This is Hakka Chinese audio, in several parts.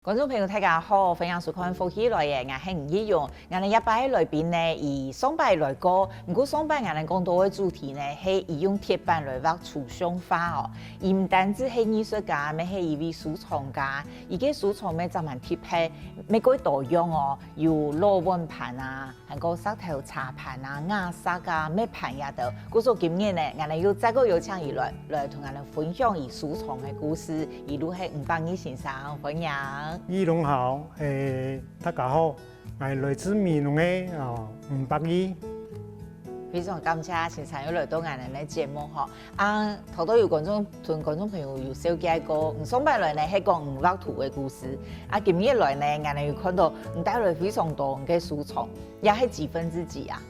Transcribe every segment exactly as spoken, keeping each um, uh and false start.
觀眾朋友，大家好，歡迎收看《福氣來了》，𠊎係吳奕蓉。𠊎等這擺个來賓呢，佢上擺來過，毋過上擺𠊎等講到个主題呢，係佢用鐵板來畫抽象畫哦。佢毋單止係藝術家，乜係一位收藏家。佢个收藏乜正蠻特別，乜蓋多樣哦，有老碗盤啊， 還過石頭茶盤啊、瓦石啊、麥盤也得。故所今日呢，𠊎等又再過邀請佢來，來同𠊎等分享佢收藏个故事。佢就係吳百義先生，歡迎。奕蓉好，誒，大家好，𠊎來自美濃个，哦，吳百義。非常感謝先生又來到𠊎等个節目吼。 啊，頭頭有觀眾同觀眾朋友有紹介過，你上擺來呢係講你畫圖个故事，啊，今日來呢，𠊎等有看到你帶來非常多你个收藏，也係幾分之幾啊？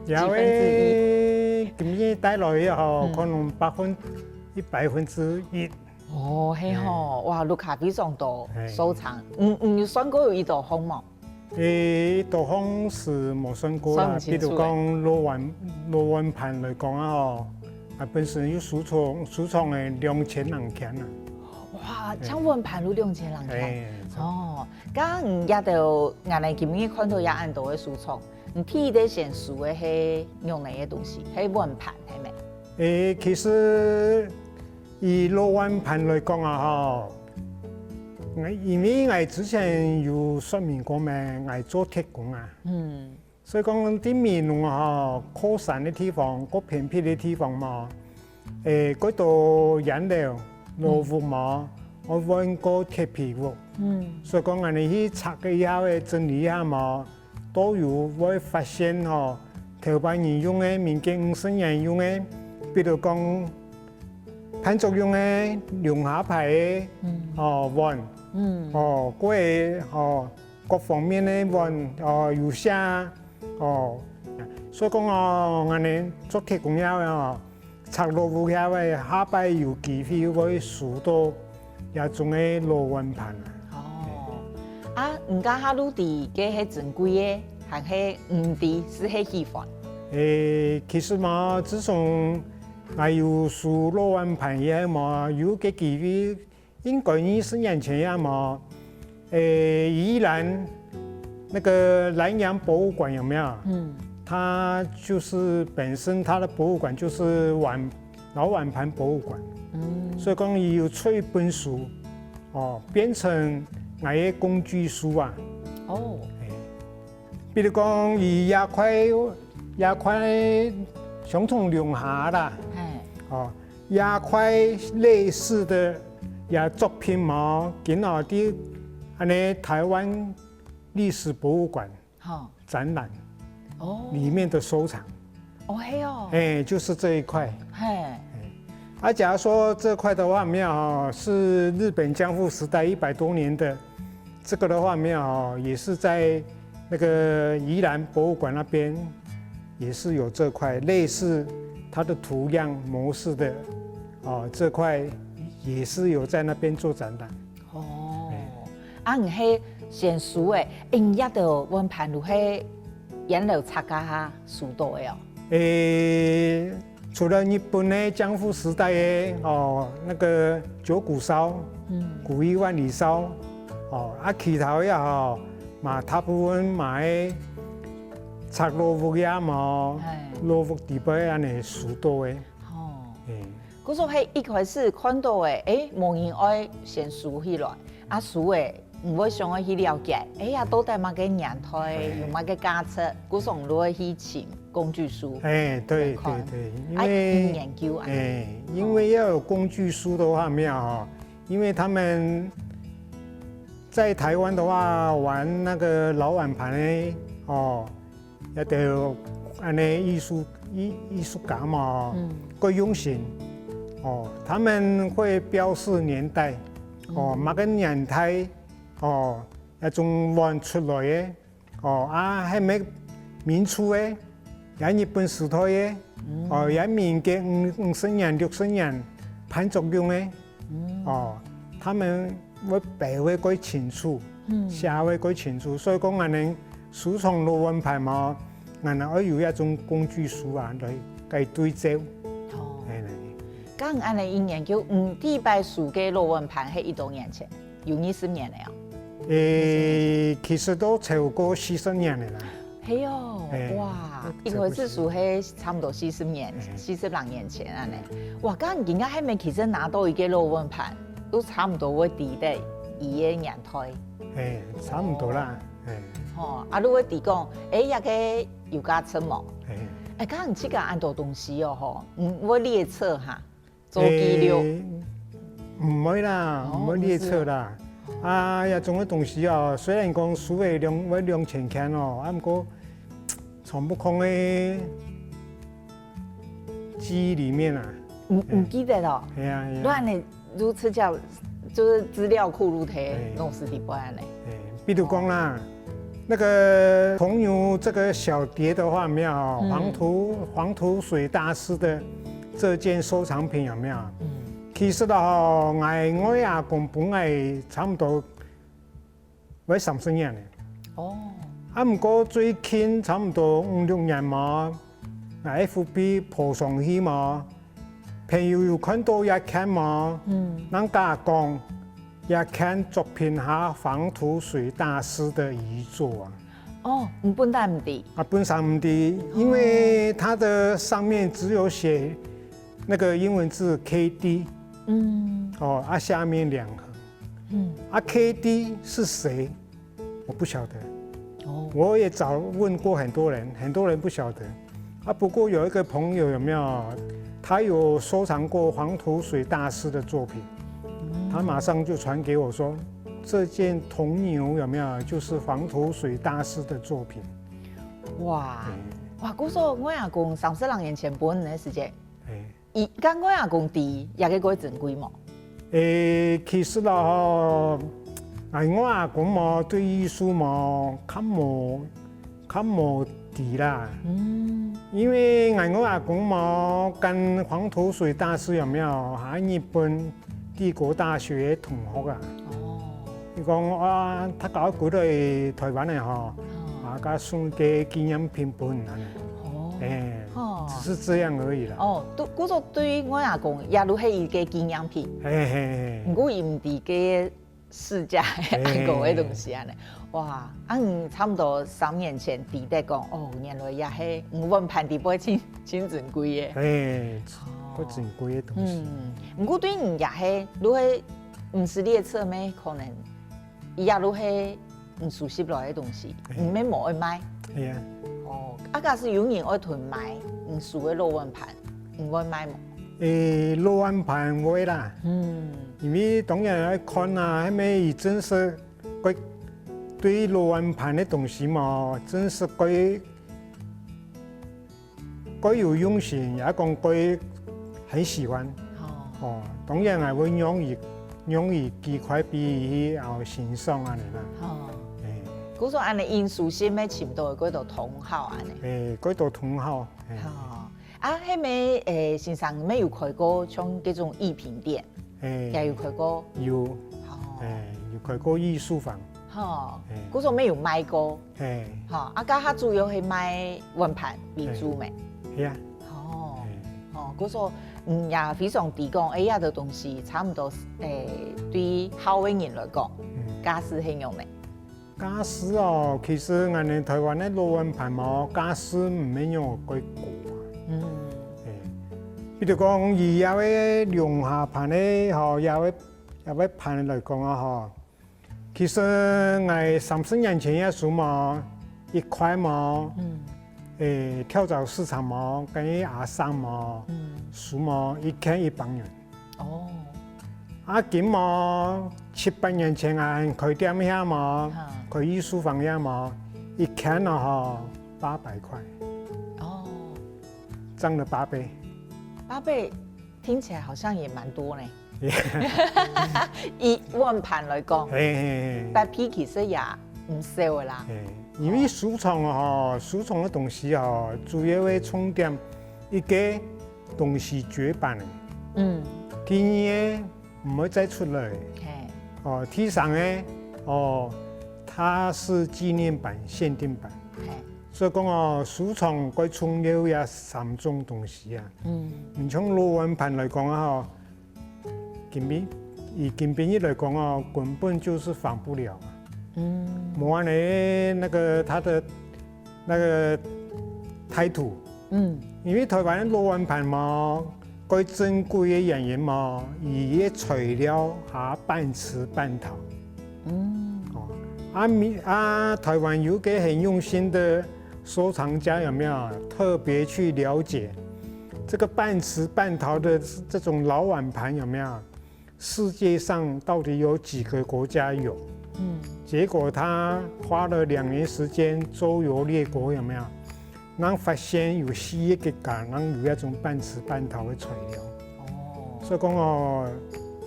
也幾分之一？今日帶來个吼，嗯。可能百分，一百分之一。哦，係吼，哇，屋下非常多收藏，你，你有算過有幾多項無？ 誒，多項係無算過啦，算毋清楚誒。比如講老碗，老碗盤來講啊吼，啊本身有收藏，收藏誒兩千零件啊。哇，像碗盤都兩千零件。誒，哦，剛剛你這兜，𠊎等今日看到也恁多个收藏，你第一个先收个係仰般个東西？係碗盤，係無？誒，其實 以老碗盤來講啊吼，𠊎，因為𠊎之前有說明過咩，𠊎做鐵工啊。嗯。所以講，在美濃啊吼，靠山个地方，較偏僻个地方嘛，誒，蓋多菸樓、老屋嘛，愛換過鐵皮屋。嗯。所以講，𠊎等去拆一下，整理一下嘛， 都有會發現吼，頭擺人用个，民國五十年用个，比如講，辦桌用个、龍蝦排个，嗯。哦，碗，嗯。哦，鍋仔，哦，各方面个碗，哦，有寫，哦，所以講哦，𠊎等做鐵工業个哦， 拆老屋个，下擺有機會會收到這種个老碗盤啊。哦，啊，你這下就知該係珍貴个，還係毋知係喜歡？誒，其實嘛，自從𠊎有收老碗盤以後嘛，有个機會 應該二十年前呀嘛，誒，宜蘭那個蘭陽博物館有沒有？嗯。它就是本身它的博物館就是碗，老碗盤博物館。嗯。所以講佢有出一本書，哦，變成𠊎个工具書啊。哦。誒，比如講，佢這塊，這塊相同龍蝦啦，嘿。哦， 這塊類似的這作品嘛，今下在恁呢臺灣歷史博物館，吼。展覽，哦。裡面的收藏。哦，係哦。誒，就是這一塊。嘿。誒，啊，假如說這塊的話，沒有哦，是日本江戶時代一百多年的 這個的話沒有哦，也是在那個宜蘭博物館那邊，也是有這塊類似它的圖樣模式的，哦，這塊也是有在那邊做展覽。哦，啊，你係先收个，誒，你這兜碗盤就係菸樓拆啊下收到个哦？誒， 除了日本个江戶時代个，哦，那個九股燒，嗯。古意萬里燒，哦，啊，其他个吼，嘛大部分嘛係拆老屋个嘛，哎。老屋底背恁呢收到个。哦。嗯。故所係一開始看到个，誒，無人愛先收起來，啊，收个 毋會想愛去了解，哎呀，到底麼个年代，哎。有麼个價值，故所就會去尋工具書。哎，對，來看。對，對，因為，啊，去研究啊。哎，因為要有工具書的話，沒有哦，因為他們在臺灣的話，玩那個老碗盤呢，哦， 也都恁呢藝術，藝，藝術家嘛，嗯。蓋用心。哦，他們會標示年代，哦，嗯。麼个年代，哦，該種碗出來个，哦，啊，還有民初个，也日本時代个，嗯。哦，也民國五，五十年、六十年辦桌用个。 嗯。哦，他們會標會蓋清楚，嗯。寫會蓋清楚，所以講，𠊎等收藏老碗盤嘛，𠊎等愛有一種工具書啊，來，來對照。哦。哎，來。剛恁呢一研究，嗯，第一擺收个老碗盤係幾多年前？有二十年了哦。誒，其實都超過四十年了啦。係哦，誒，哇，一開始收係差毋多四十年，四十零年前恁呢。哇，該人家還吂其實拿到一個老碗盤，都差毋多會知得佢个年代。誒，差毋多啦，誒。吼，啊，你會知講，誒，這個有價值無？誒，該人自家恁多東西哦，吼，嗯，會列冊哈。 做記錄。誒，毋會啦，哦，毋會列冊啦。毋係哦。啊，這種个東西哦，雖然講書會兩，會兩千件哦，啊，毋過全部放在記憶裡面啊。毋，毋記得哦。係啊，係啊。亂的，如此叫，就是資料庫入去，誒。弄死你不安呢。誒，比如講啦，那個桐油這個小碟的話，有沒有？嗯。黃土，黃土水大師的 這件收藏品有沒有？嗯。其實吼，𠊎外阿公分𠊎差毋多會三十年了。哦。啊，毋過最近差毋多五六年嘛，𠊎FB po上去嘛，朋友有看到這件嘛，嗯。人家講，這件作品係黃土水大師的遺作啊。 哦，你本來毋知。啊，本身毋知，因為它的上面只有寫那個英文字K D，嗯。哦，啊，下面兩橫。嗯。啊，K D是誰？我不曉得。哦。我也找問過很多人，很多人不曉得。啊，不過有一個朋友有沒有？他有收藏過黃土水大師的作品，嗯。他馬上就傳給我說，這件桐牛有沒有？就是黃土水大師的作品。 哇，嗯。哇，故所外阿公三十零年前分你个時節，嘿。佢，該外阿公知這個蓋珍貴無？誒，其實啦吼，𠊎外阿公嘛，對藝術嘛，較無，較無知啦。嗯。因為𠊎外阿公嘛，跟黃土水大師有沒有，還日本帝國大學同學啊。哦。 佢講啊，佢教佢來臺灣个吼，哦。啊，佢送個紀念品分恁呢。哦。哎，哦。只是這樣而已啦。哦，都，故所對外阿公也都係一個紀念品。嘿，嘿，嘿。毋過佢毋知該世界嘿，嘿，恁个東西恁呢。哇，啊，你差不多三年前知得講，哦，原來也係，嗯，碗盤底背真，真珍貴个。嘿，哦。蓋珍貴个東西。嗯，毋過對你也係，如果毋係列冊咩，可能 佢也都係你收集來个東西，嘿。你也無愛賣。係啊。哦，啊，假使有人愛同你買你收个老碗盤，你會賣無？誒，老碗盤會啦。嗯。因為當然愛看啊，係毋係佢真實蓋，對老碗盤个東西嘛，真實蓋 蓋有用心，也講蓋很喜歡。哦。哦，當然𠊎會讓佢，讓佢幾塊分佢去，哦，欣賞恁呢啦。哦。哎。故所恁呢，因收集个尋到蓋多同好恁呢。哎，蓋多同好。哎。哦。啊，係無，誒，先生，你有開過像這種藝品店？哎。也有開過？有。哦。哎，有開過藝術坊。吼，哎。故所乜有賣過？ 嘿。吼，啊，該較主要係賣碗盤為主咩？嘿。係啊。哦，嘿。哦，故所，嗯，也非常知講，哎，這兜東西差不多，誒，對好个人來講，嗯。價值係仰呢？價值哦，其實𠊎等臺灣个老碗盤哦，價值毋係仰蓋高啊。嗯。嘿。比如講，以這个龍蝦盤个吼，這个，這个盤來講啊吼， 其實𠊎三十年前个收嘛，一塊嘛，嗯。誒，跳蚤市場嘛，跟阿三嘛，嗯。收嘛，一件一百元。哦。啊，今嘛，七八年前𠊎開店个嘛，哈。開藝術坊个嘛，一件啊吼，八百塊。哦。漲了八倍。八倍 聽起來好像也蠻多呢。以碗盤來講，嘿，嘿，嘿。八倍其實也毋少个啦。嘿，因為收藏吼，收藏个東西吼，主要个重點，一个東西絕版了，嗯。第二个毋會再出來，嘿。哦，第三个，哦，它是紀念版、限定版。嘿。所以講哦，收藏蓋重要个三種東西啊。 嗯。你像老碗盤來講啊吼，今晡，以今晡日來講啊，根本就是放不了啊。嗯，無恁呢，那個它的那個態度。嗯，因為臺灣个老碗盤嘛，蓋珍貴个原因嘛，佢个材料還半瓷半陶。嗯，哦，啊，臺灣有個很用心的收藏家，有沒有？特別去了解這個半瓷半陶的這種老碗盤，有沒有？ 世界上到底有幾個國家有？嗯，結果他花了兩年時間周遊列國，有沒有？正發現有四個國家正有該種半瓷半陶个材料。哦，所以講哦，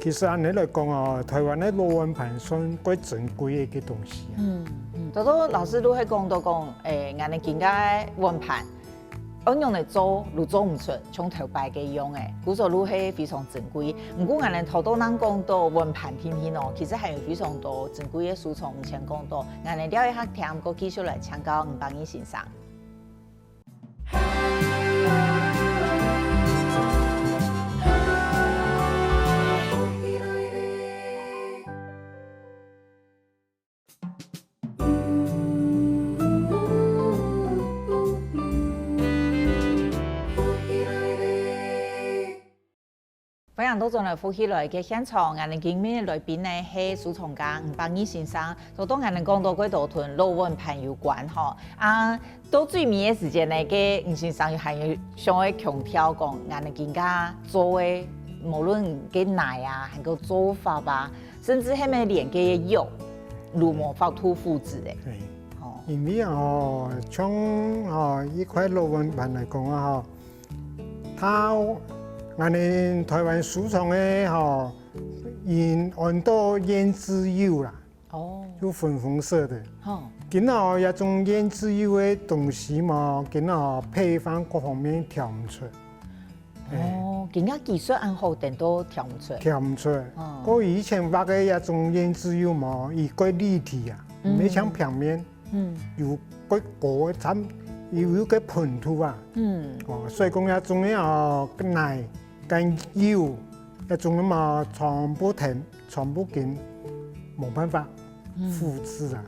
其實恁呢來講哦，臺灣个老碗盤算蓋珍貴个一個東西啊。嗯嗯，頭頭老師都係講到講，欸，𠊎等今个碗盤， 仰般來做，就做毋出像頭擺个樣仔，故所就係非常珍貴。毋過𠊎等頭到正講到碗盤定定哦，其實還有非常多珍貴个收藏，毋曾講到。𠊎等尞一下聽，過繼續來請教吳百億先生。 歡迎倒轉來福氣來个現場，𠊎等今晡日个來賓呢係收藏家吳百億先生。頭到𠊎等講到蓋多同老碗盤有關吼，啊，到最尾个時間呢，該吳先生又還有想愛強調講，𠊎等今个做个，無論該泥啊，還有做法啊， 甚至係無連該个玉，都無法度複製个。對，吼，因為哦，像哦一塊老碗盤來講啊吼，佢𠊎等臺灣收藏个吼，用安到胭脂玉啦，哦，就粉紅色的。吼，今哦這種胭脂玉个東西嘛，今哦配方各方面調毋出。 哦，今个技術恁好，等到調毋出。調毋出。哦，過以前畫个這種胭脂玉嘛，佢蓋立體啊，嗯，毋係像平面，嗯，有蓋高个，差，有有个膨度啊。嗯，哦，所以講這種个哦，泥跟油，這種个嘛，全部填，全部緊，無辦法複製啊。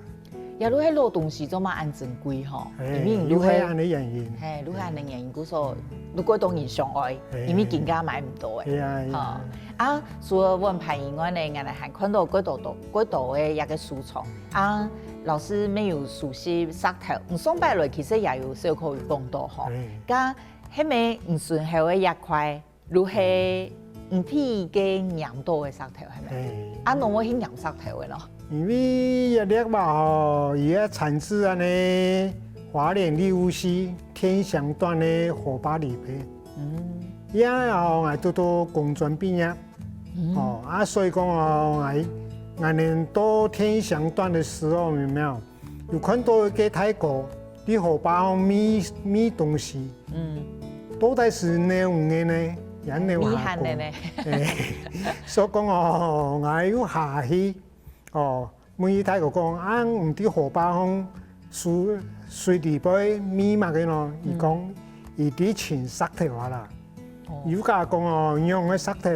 也就係老東西做麼恁珍貴吼，因為就係恁呢原因。係，就係恁呢原因，故所就蓋多人想愛，因為今个買毋到欸。係啊，係啊。啊，除了碗盤以外呢，𠊎等還看到蓋多多蓋多个一個收藏。啊，老師乜有熟悉石頭，你上擺來其實也有小可有講到吼。該係無你脣口个一塊？ 就係你第一個拈到个石頭，係無？係。啊仰會去拈石頭个咯？因為這粒啊吼，佢个產自恁呢花蓮立霧溪天祥段个河壩裡背。嗯，這吼𠊎堵到工專畢業，哦，啊所以講哦，𠊎𠊎等到天祥段个時候，有無有？ 有看到一個大哥在河壩項搣搣東西，嗯，到底係仰般个呢？也仰般講？搣糠个呢？欸，所以講哦，𠊎又下去，哦，問佢大哥講，啊你在河壩項水水裡背搣麼个呢？佢講，佢在尋石頭啊啦。哦，佢又講哦，仰个石頭？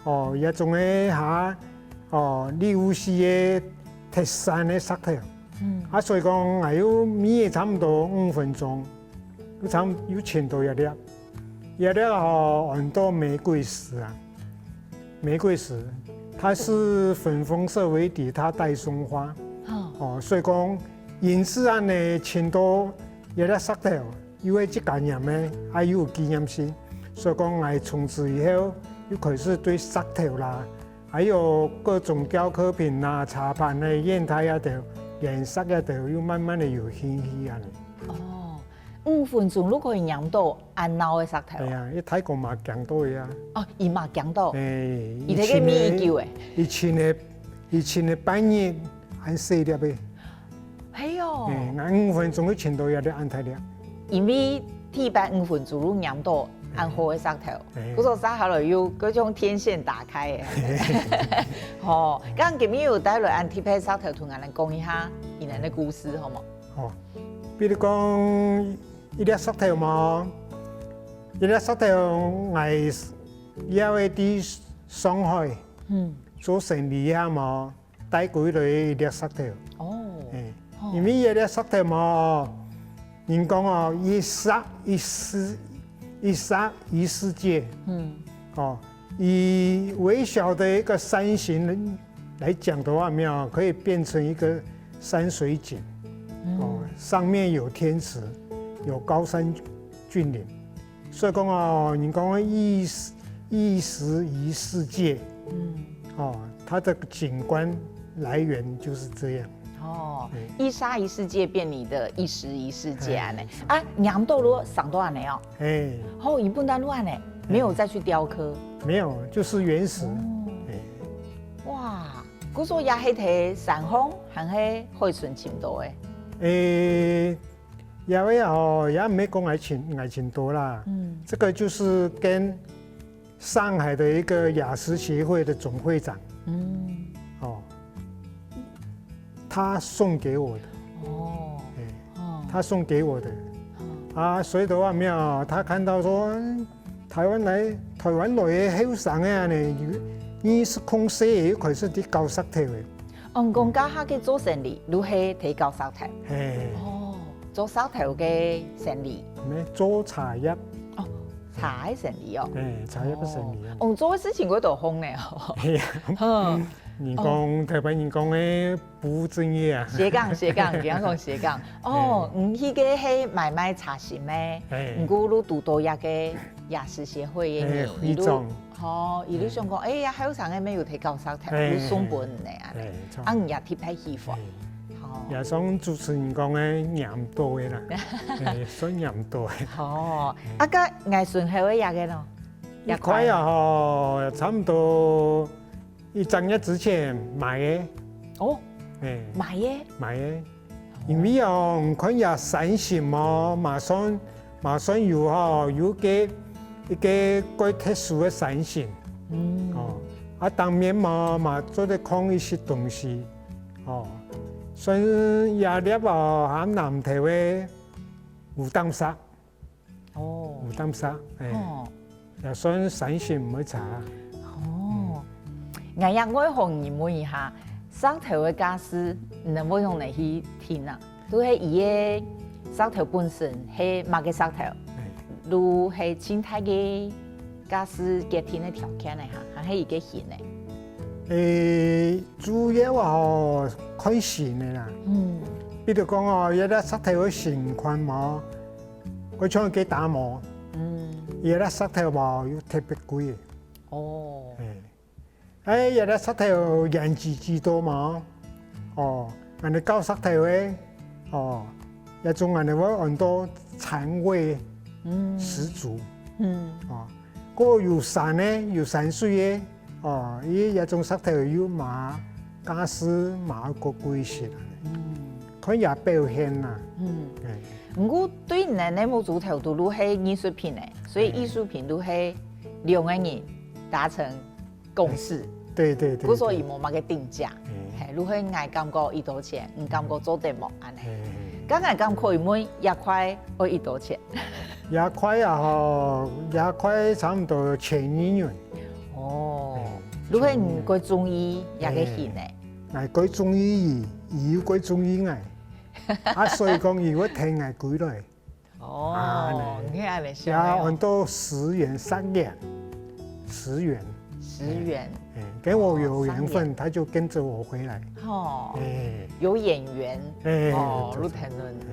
哦，這種个下，哦，立霧溪个特產个石頭。嗯，啊所以講，𠊎又搣了差毋多五分鐘，又差又尋到這粒。這粒吼，安到玫瑰石啊，玫瑰石，它是粉紅色為底，它帶松花。哦，所以講，因此恁呢尋到這粒石頭， 因為自家拈个，還有紀念性，所以講𠊎從此以後又開始對石頭啦，還有各種雕刻品啊、茶盤个硯台這兜、顏色這兜，又慢慢个有興趣恁呢。哦，五分鐘就可以拈到恁老个石頭？係啊，一大哥嘛驚到个啊。哦，佢嘛驚到？欸，佢在該搣幾久欸？佢尋个，佢尋个半日，恁細粒个。 係哦。欸，𠊎五分鐘就尋到這粒恁大粒。因為第一擺五分鐘就拈到恁好个石頭，故所接下來又各種天線打開欸。吼，該今晡日有帶來恁特別个石頭同𠊎等講一下佢等个故事，好無？好，比如講一粒石頭嘛，一粒石頭𠊎也會在上海，嗯，做生理啊嘛，帶歸來一粒石頭。哦，哎，哦，因為一粒石頭嘛，人講哦，一石一世，一石一世界。嗯，哦，以微小的一個山形來講的話，沒有，可以變成一個山水景。哦，上面有天池，有高山峻嶺，所以講哦，人講一石一石一世界。嗯，哦，它的景觀來源就是這樣。哦，一沙一世界變你的一石一世界呢？啊，黏到路上到恁呢哦。哎，哦，一半到路呢，沒有再去雕刻。沒有，就是原石。哦，哎，哇，故所也係在山上，還係海脣尋到的？哎，也會哦，也沒講愛尋愛尋到啦。嗯，這個就是跟上海的一個雅石協會的總會長，嗯，哦，他送給我的。哦，哎，哦，他送給我的。哦，啊，所以的話沒有，他看到說，嗯，台灣來台灣來的後生个呢，有二十空歲又開始在搞石頭个。哦，講該下个做生理，就係在搞石頭。嘿，哦，做石頭个生理。沒做茶葉。哦，茶个生理哦。哎，茶葉个生理啊。哦，做个事情會多風呢哦。嘿呀，嗯，你講台灣人講个不務正業啊。斜槓斜槓，這樣講斜槓。哦，你去个係買賣茶葉咩？哎，你咕嚕堵到一個雅石協會个人，哎，一路，會長。哦，一路想講，哎呀，後生个沒有在搞石頭，哎，有送分你啊。哎，啊，你也特別喜歡。哎，哦，也像主持人講个，黏到个啦，哎，算黏到个。哦，啊，該𠊎順後个一個呢？一塊啊，吼，差不多一隻月之前買个。哦，哎，買个？買个。因為哦，你看這山形哦，嘛算嘛算有吼，有個一個蓋特殊个山形。嗯，哦，啊，當面嘛嘛做得看一些東西，哦，算這粒哦，還南投个武當石。 哦，武當石，哎，哦，也算山形毋會差啦。哦，𠊎也愛好奇問一下，石頭个價數，你能否用來去定啊？就係佢个石頭本身係麼个石頭，就係盡大个價數決定个條件呢哈，還係佢个形呢？誒，主要啊吼，看形个啦。嗯，比如講哦，有个石頭个形款嘛， 好像該打磨，嗯，佢个石頭無又特別貴个。哦，哎，哎，佢个石頭圓支支多嘛，哦，恁呢搞石頭个，哦，這種恁呢會安到山味，嗯，十足，嗯，哦，過有山个，有山水个， 哦，佢這種石頭又嘛，價數嘛過貴些啦。嗯，看佢表現啦。嗯，哎，毋過對你个目珠頭肚就係藝術品誒，所以藝術品就係兩個人達成共識。對對對，故所以無麼个定價，哎，係，就係𠊎感覺幾多錢，你感覺做得無，恁呢。哎，該𠊎感覺問一塊愛幾多錢？ 這塊啊吼，這塊差不多千二銀。哦，就係你較中意這個形呢？𠊎較中意佢，佢又較中意𠊎，啊，所以講佢會跈𠊎歸來。哦，你看恁呢，也安到石緣，石緣，石緣。石緣，哎，跟我有緣分，哦，石緣。他就跟著我回來。哦，哎，有眼緣，哎，哦，對對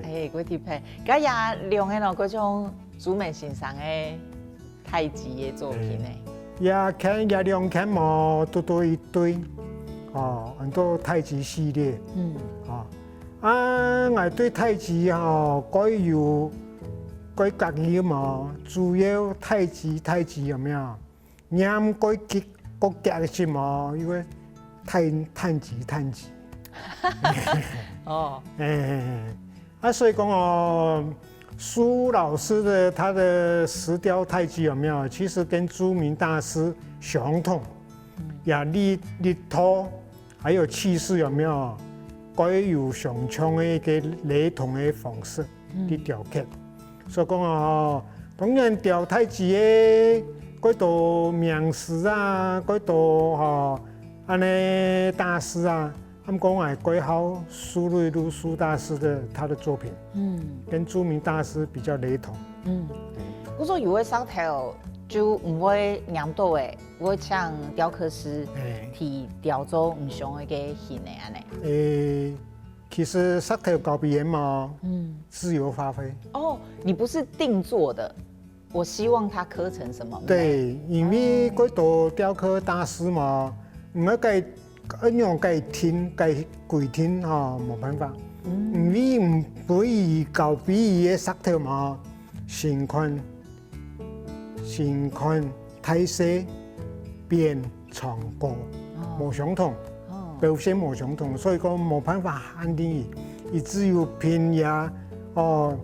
對，哎，怪特別。 該這兩個呢，各種朱梅先生个太極个作品呢。也看這兩件無，都都一對，哦，安到太極系列，嗯，哦，啊，𠊎對太極吼，蓋有蓋合意無，主要太極太極有無？ 念該句該句个時嘛，又會嘆嘆氣嘆氣。哦，哎，啊，所以講哦，蘇老師的他的石雕太極有沒有？其實跟朱銘大師相同，也力力道，還有氣勢有沒有？該有相像的一個雷同的方式去雕刻。 所以講哦，當然雕太極个，蓋多名師啊，蓋多吼，恁呢大師啊，他們講哎，歸好蘇芮路蘇大師的他的作品，嗯，跟朱銘大師比較雷同。嗯，故所有个石頭就毋會黏到个，會請雕刻師，哎，去雕做毋相个个形个恁呢。誒，其實石頭交畀佢嘛，嗯，自由發揮。哦，你不是定做的，我希望它刻成什麼。對，因為哦，過多雕刻大師嘛，你愛改，愛用改定，改規定哈，無辦法。嗯，因為毋可以交畀佢个石頭嘛，先看，先看大細、扁、長、高，哦，無相同，哦，表現無相同，所以講無辦法限定佢，佢只有憑佢哦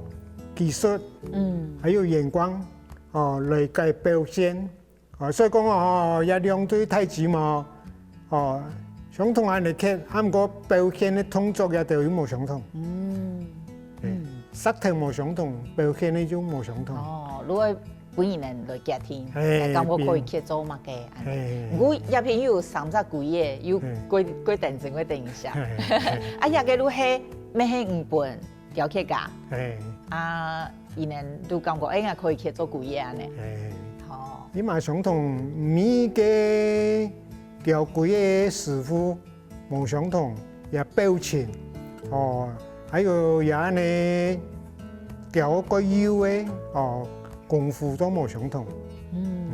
技術，嗯，還有眼光哦來改表現。 哦，所以講哦，這兩對大師嘛，哦，相同恁呢刻，啊毋過表現个動作也都有無相同。嗯，嗯，石頭無相同，表現个就無相同。哦，如果本人來決定，嘿，感覺可以去做麼个，恁呢。嘿，毋過這片又有三隻鬼耶，又嘿，過過等陣，過等一下。嘿，嘿，啊，這个路係，乜係日本 雕刻家。嘿，啊，佢等都感覺，哎，𠊎可以去做鬼个恁呢。嘿，哦，你嘛相同，每個雕鬼个師傅無相同，也表情，哦，還有也恁呢雕个有个，哦，功夫都無相同。嗯，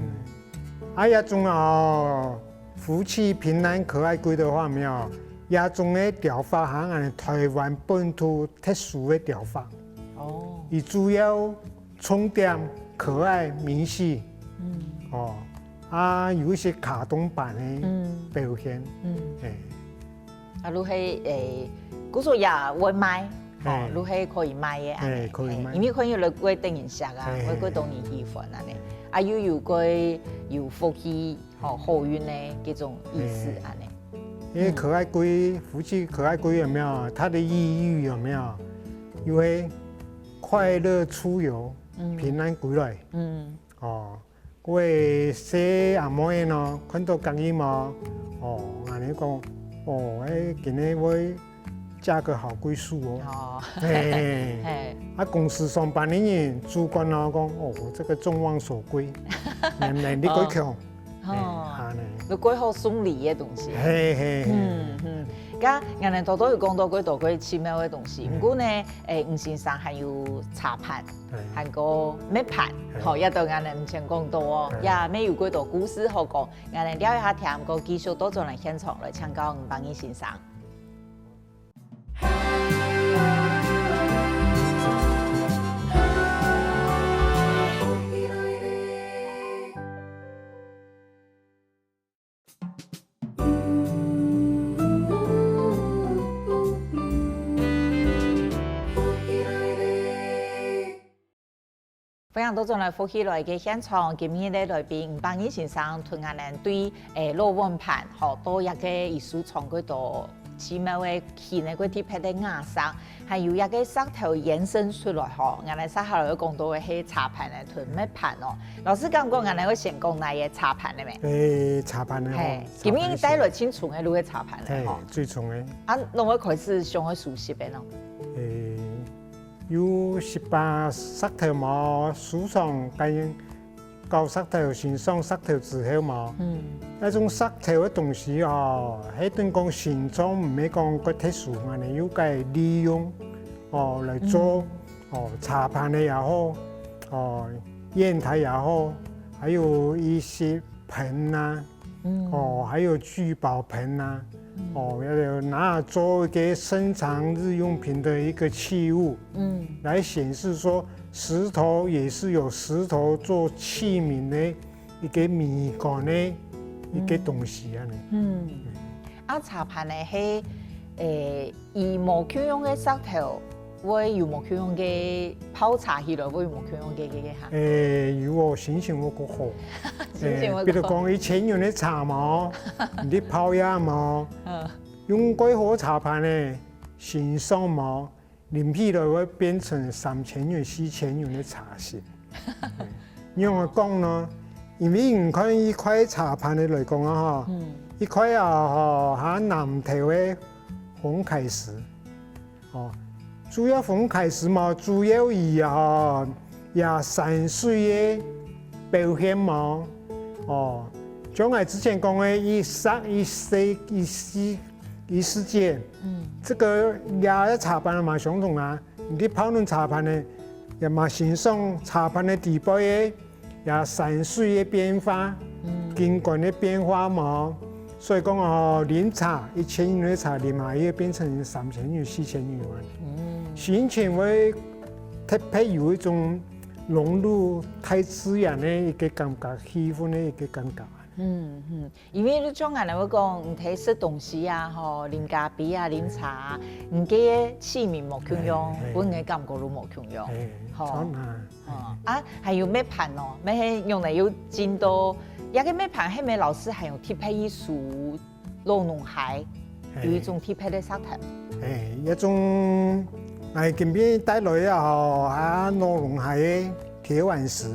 啊，這種哦，福氣、平安、可愛鬼个話，有無？這種个雕法還係台灣本土 特殊个雕法。哦，佢主要重點可愛、明細，嗯，哦，啊有一些卡通版个，嗯，表現，嗯，嘿，啊，就係誒，故所也會賣，哦，嘿，就係可以賣个恁呢，嘿，可以賣，因為可以來過等人惜啊，嘿，會過多人喜歡恁呢，啊又有過有福氣， 哦，好運个這種意思，嘿，恁呢。因為可愛鬼，福氣可愛鬼有沒有？它的意義有沒有？因為快樂出遊，嗯，平安歸來。嗯，哦，𠊎細阿妹呢，看到隔壁嘛，哦，恁呢講，哦，哎，今日會 嫁個好歸宿哦。哦，嘿，嘿，啊公司上班个人，主管哦講，哦，這個眾望所歸，能力過強，哦，恁呢，就過好送禮个東西。嘿嘿嘿，嗯嗯，該𠊎等頭頭有講到過多過奇妙个東西，毋過呢，誒，吳先生還有茶盤，還過麥盤，好，也都𠊎等毋曾講到哦，也乜有過多故事好講，𠊎等尞一下聽，過繼續倒轉來現場來請教吳邦益先生。 歡迎倒轉來福氣來个現場，今日个來賓吳邦益先生同𠊎等對誒老碗盤，吼，到這個佢收藏過多奇妙个、奇妙个特別个瓦舍，還有這個石頭延伸出來吼，𠊎等接下來愛講到个係茶盤个同麥盤哦。老師感覺𠊎等愛先講哪個茶盤个咩？誒，茶盤个吼，嘿，今日帶來盡重个就係茶盤个吼。嘿，最重个。啊，哪位開始上愛收集个呢？誒， 有十八石頭無，收藏該搞石頭、欣賞石頭之後無，嗯，該種石頭个東西哦，係等講欣賞，毋係講个特殊，𠊎等有个利用，哦，來做，哦，茶盤个也好，哦，硯台也好，還有一些盆啊， 哦，還有聚寶盆啊，哦，要有拿來做一個收藏日用品的一個器物，嗯，來顯示說石頭也是有石頭做器皿的一個美感的一個東西啊。嗯，啊，茶盤呢係，誒， 佢無共樣个石頭，會有無共樣个泡茶起來，會有無共樣个个个哈。誒，有哦，心情會過好。心情會過好。誒，比如講一千元个茶嘛，你泡下嘛，嗯，用蓋好茶盤呢，欣賞嘛，啉起來會變成三千元、四千元个茶型。 仰仔講呢？因為你看一塊茶盤个來講啊，吼，嗯，一塊啊，吼，較南投个紅桍石。哦，主要紅桍石嘛，主要以吼，這山水个表現嘛，哦，像𠊎之前講个一石一世一世一世界，嗯，這个也茶盤嘛相同啊。你泡等茶盤呢，也嘛欣賞茶盘个底背个 也山水个變化，景觀个變化嘛。所以講哦，啉茶，一千年个茶啉下，也變成三千年、四千年啊。心情會特別有一種融入大自然个一个感覺，氣氛个一个感覺。嗯嗯，因為你像恁樣會講，你在食東西啊，吼，啉咖啡啊，啉茶啊，你个氣味無共樣，分人感覺都無共樣，吼。 哦，啊，還有麼个盤哦？麼个用來有進到，這个麼个盤係毋係老師還有特別一種老農鞋，有一種特別个石頭。哎，這種，哎，今晡日帶來啊吼，啊，老農鞋个鐵碗石。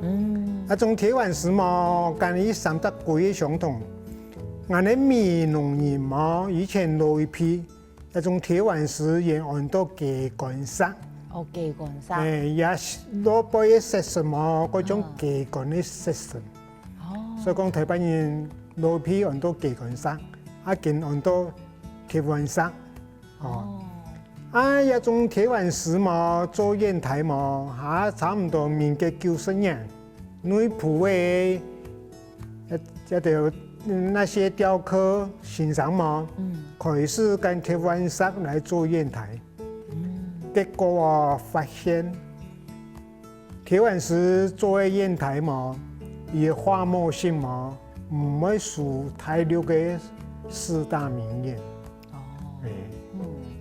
嗯，這種鐵碗石嘛，跟佢三隻鬼个相同。𠊎等美濃人嘛，以前老一輩 這種鐵碗石也安到雞冠石。哦，雞冠石。哎，也落背个石神嘛，該種雞冠个石神。哦，所以講台灣人老輩安到雞冠石，啊，今安到鐵碗石。哦，啊，這種鐵碗石嘛，做硯台嘛，還差毋多民國九十年，內埔个 這兜那些雕刻先生嘛，開始跟鐵碗石來做硯台。結果啊，發現鐵碗石做个硯台嘛，佢个化學性嘛，毋會輸大陸个四大名硯。哦，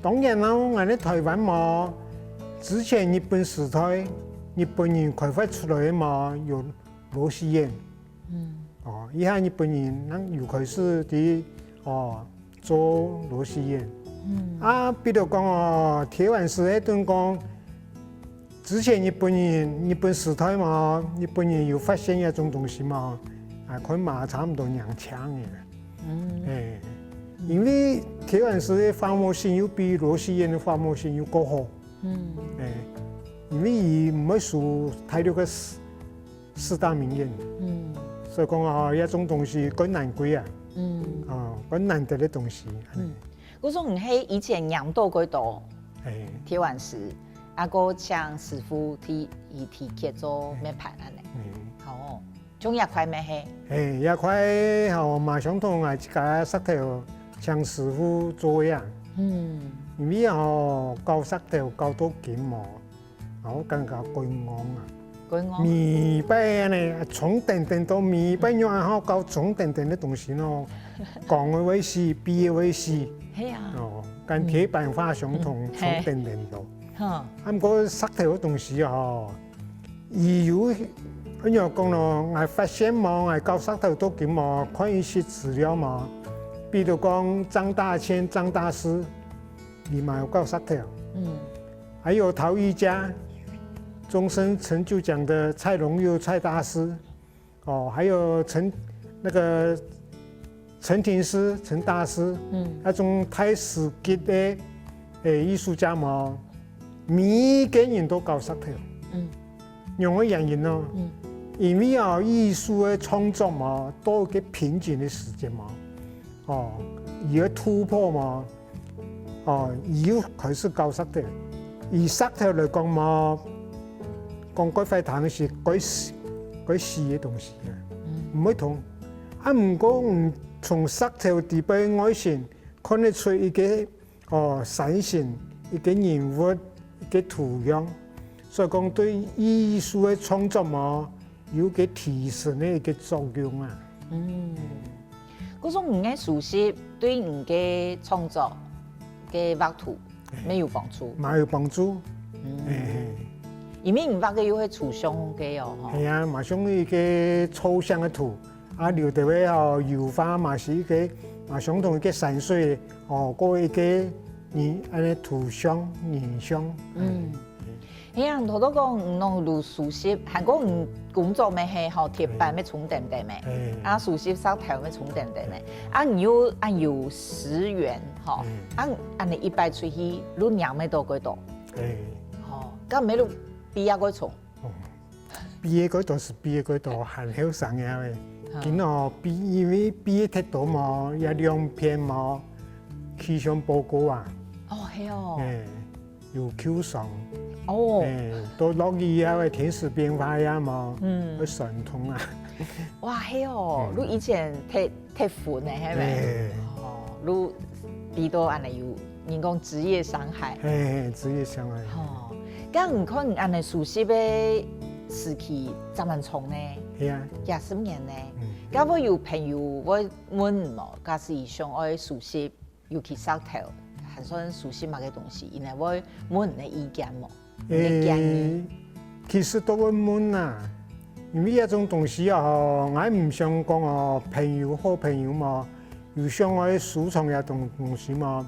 當然啦，𠊎等台灣嘛，之前日本時代，日本人開發出來个嘛，有螺絲硯。 哦，這下日本人正有開始在，哦，做螺絲硯。啊，比如講哦，鐵碗石該陣講，之前日本人，日本時代嘛，日本人有發現這種東西嘛，啊，看嘛差毋多兩千年。哎，因為鐵碗石个化學性又比螺絲硯个化學性又較好。哎，因為佢毋會輸大陸个四大名硯。嗯，所以講啊，這種東西較難得啊。嗯，啊，較難得个東西。嗯，故所你係以前拈到幾多？哎，鐵碗石，啊，過請師傅替佢提刻做面盤恁呢。嗯，好，像這塊乜係？哎，這塊吼，嘛相同啊，自家石頭請師傅做个啊。嗯，因為吼，搞石頭搞到今無， 𠊎感覺較戇啊。較戇。每擺恁呢，重等等到每擺仰恁好搞重等等个東西咯，鋼个會死，鋁个會死。係啊。哦，跟鐵板化相同，重等等到。啊，毋過石頭个東西哦，佢有，仰講咯，𠊎發現無，𠊎搞石頭到今無，看一息資料無，比如講張大千、張大師， 佢嘛有搞石頭。嗯，還有陶藝家，終身成就獎的蔡榮佑蔡大師，哦，還有陳，那個陳廷師陳大師，嗯，那種大師級个，誒，藝術家嘛，每個人都搞石頭。嗯，仰个原因呢？嗯，因為啊，藝術个創作嘛，到一個瓶頸个時間嘛， 哦，佢个突破嘛，哦，佢又開始搞石頭。以石頭來講嘛，講蓋壞聽係蓋死，蓋死个東西啊，毋會動。啊，毋過，嗯，從石頭底背外形看得出一個，哦，山形，一個人物，一個圖樣。所以講，對藝術个創作嘛，有個提升个一個作用啊。嗯。 故所你个書寫對你个創作个畫圖乜有幫助？嘛有幫助。嗯，因為你畫个又係抽象个哦，吼。係啊，嘛像一個抽象个圖，啊，留个个哦，油畫嘛係一個，嘛相同一個山水，哦，過一個人，恁呢圖像、人像。嗯。 係啊，頭頭講你攏有收集，還過你工作乜係吼，鐵板乜重等等咩，啊，收集石頭乜重等等咩，啊，你又啊有十元吼，啊恁呢一擺出去，你領乜到幾多？欸，吼，該毋係你比啊過重？比个幾多係比个幾多，還後生个喂。今哦比，因為比个忒多嘛，也兩片嘛，氣象報告啊。哦，係哦。欸，有舊傷。哦。欸，都落雨啊，喂，天時變化呀嘛，嗯，會痠痛啊。哇，係哦，你以前忒 忒粉个，係無？哦，你比到恁呢有人講職業傷害。係，職業傷害。吼，該你看你恁呢實習个時期，正蠻長呢。係啊。幾十年呢。該會有朋友會問你無？假使你想愛實習，尤其石頭，還算實習麼个東西，佢等會問你个意見無？ 你个建議？欸，其實都會問啊，因為這種東西啊吼，𠊎毋想講哦，朋友好朋友嘛，有想愛收藏這種東西嘛，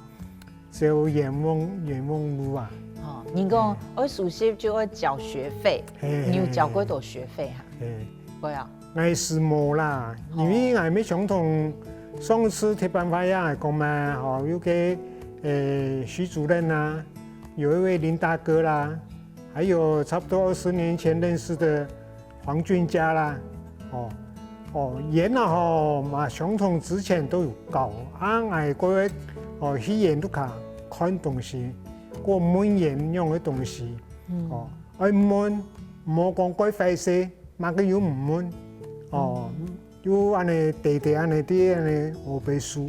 走冤枉冤枉路啊。哦，人講愛收集就愛交學費，你有交過多學費哈？欸，會啊。 𠊎是無啦，因為𠊎乜想同上次特辦會啊講嘛，吼，有個呃徐主任啊，有一位林大哥啦，還有差不多二十年前認識的黃俊佳啦，哦，哦，冤啊吼，嘛相同之前都有交，啊𠊎過哦去冤屋下看東西，過問冤樣个東西，哦，愛問，莫講該壞勢， 麼个又毋問，哦，又恁呢短短恁呢在恁呢烏白收，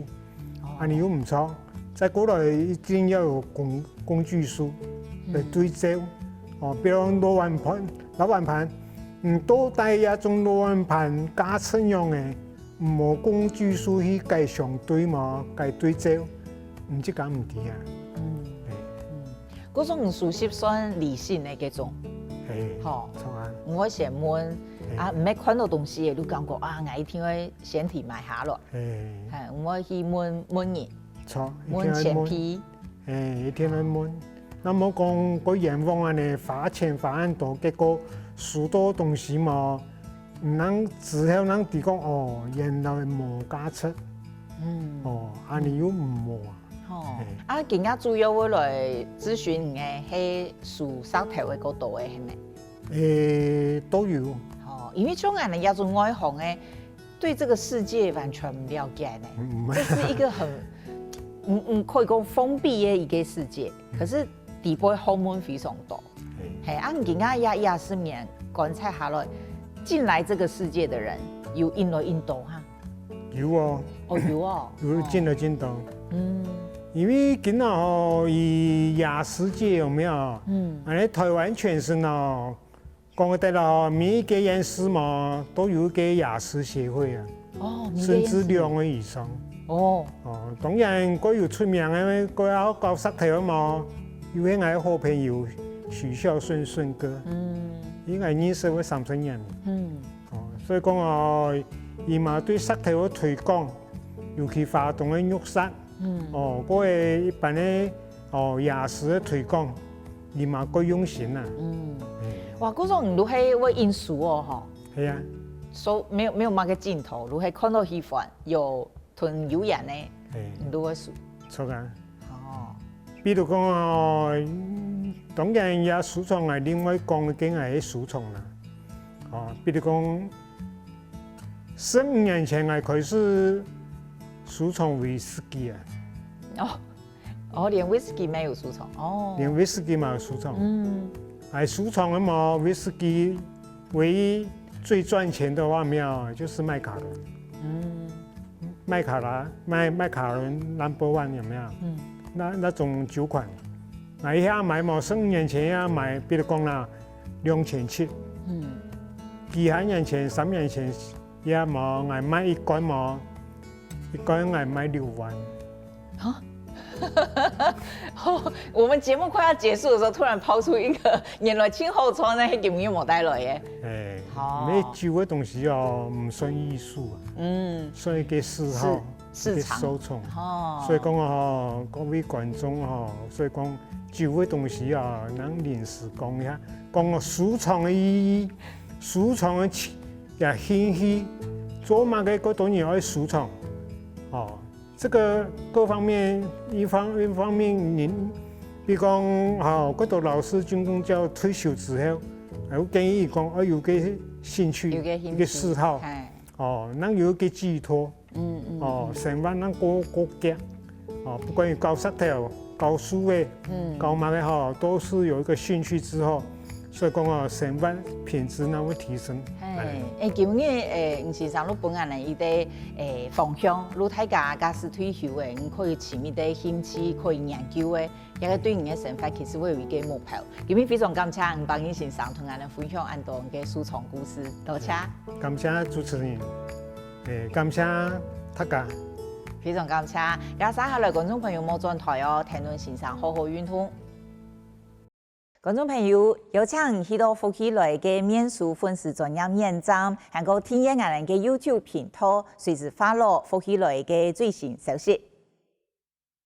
恁呢又毋著。再過來一定愛有工工具書來對照，哦，比如講老碗盤，老碗盤，你到底這種老碗盤價值仰仔，無工具書去解相對嘛，解對照，你自家毋知啊。嗯。 故所你收集算理性个該種，係，吼，著啊。毋會先問，啊毋係看到東西个就感覺啊，𠊎一定愛先提買下來，係，毋會去問問人，著，問前輩，係，一定愛問。若無講該冤枉恁呢花錢花恁多，結果收到東西嘛，毋能之後正知講哦，原來無價值，嗯，哦，恁呢又毋好啊。 吼，啊今下主要會來諮詢你个係收石頭个較多个係無？欸，都有。吼，因為像𠊎等這種外行个，對這個世界完全毋了解呢。這是一個很，嗯嗯，可以講封閉个一個世界，可是底背學問非常多。 係，啊你今下這二十年觀察下來，進來這個世界的人有恁來恁多哈？有哦。哦，有哦。有進來真多。嗯。因為今下吼，以雅思界有沒有？嗯。恁呢臺灣全省哦，講得啦吼，每一個縣市嘛，都有一個雅思協會啊。 哦，甚至兩個以上。哦。哦，當然，較有出名个，較愛搞石頭个嘛，有𠊎个好朋友許孝順順哥，嗯，𠊎認識佢三十年。嗯。哦，所以講哦，佢嘛對石頭个推廣，尤其花東个玉石，嗯，哦，過一般个哦雅思个推廣，佢嘛較用心啊。嗯，哇，故所你都係會印書哦，吼。 係啊。所以沒有沒有麼个盡頭，就係看到喜歡，有同有緣个，你就會收。著啊。哦。比如講哦，當然也收藏，𠊎另外講个𠊎个收藏啦。哦，比如講，十五年前𠊎開始收藏威士忌啊。哦。 哦，連威士忌乜有收藏哦。連威士忌乜有收藏。嗯，哎，收藏个嘛，威士忌唯一最賺錢的話，沒有，就是麥卡倫。嗯，麥卡啦，麥麥卡倫 number one 有沒有？嗯，那那種酒款，那一下買嘛，十五年前要買，比如講啦，兩千七。嗯，幾下年前，三年前，也嘛，𠊎買一罐嘛，一罐𠊎買六萬。 啊？我們節目快要結束的時候，突然拋出一個原來清後窗那些節目又沒帶來耶。哎，哦，買酒个東西哦，毋算藝術啊，嗯，算一個嗜好，市市場，一個收藏。哦，所以講哦，各位觀眾哦，所以講酒个東西啊，能臨時講一下，講收藏个意義，收藏个情也興趣，做麼个過多人愛收藏，哦。這個各方面，一方一方面，人，比如講，吼，各位老師軍公教退休之後，還有建議講，愛有個興趣，有個興趣，一個嗜好，係，哦，能有一個寄託，嗯嗯，哦，生活能過過遽，哦，不管於教石頭、教書个，嗯，教麼个吼，都是有一個興趣之後，所以講哦，生活品質呢會提升。係，欸，今日欸，吳先生，你分𠊎等一個欸方向，你大家假使退休欸，你可以尋一個興趣可以研究欸，這個對你个生活其實會有一個目標。今日非常感謝吳邦益先生同𠊎等分享恁多个收藏故事，多謝。感謝主持人，欸，感謝大家。非常感謝，這下來觀眾朋友莫轉台哦，天倫先生好好運動。 觀眾朋友，邀請你去到福氣來个面書粉絲專頁網站，還過訂閱𠊎等个YouTube頻道，隨時follow福氣來个最新消息。